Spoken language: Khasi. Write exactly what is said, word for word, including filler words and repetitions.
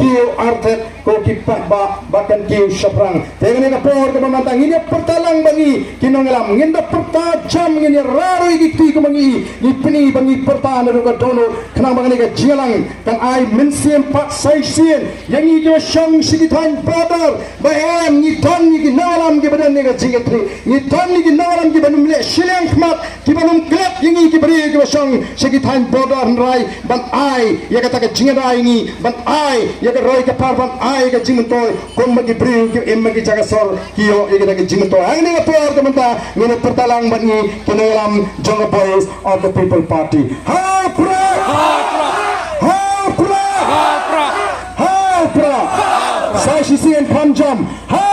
kiew arthet, ko ki paidbah ba kan kiew shaphrang. Te kane ka por kaba mynta ngin ïa pyrta lang ba ngi ki nongïalam, ngin da pyrta jam, ngin ïa rah ruh ïa ki kti kumba ngi, ngi pyni ba ngi pyrta naduh ka dohnud, khnang ba kane ka jingïalang kan ai mynsiem pat sa shisien ïa ngi kiba shong sha ki thaiñ border. Ba em ngi don ïa ki nongïalam kiba don ïa ka jingkitkhlieh, ngi don ïa ki nongïalam kiba nym leh shiliang khmat, kiba nym klet ïa ngi ki briew kiba shong sha ki thaiñ border, hynrei ban ai ïa kata ka jingïada ïa ngi, ban ai ïa ka roi ka par, ban ai ïa ka jingmyntoi kumba ki briew ki im ha ki jaka sor ki ïoh ïa kata ka jingmyntoi. Hangne ha ka por ka mynta ngin ïa pyrta lang bad ngi ki nongïalam jong ka Voice of the People Party. Ha u Prah! Ha u Prah! Ha u Prah! Sa shisien kham jam. Ha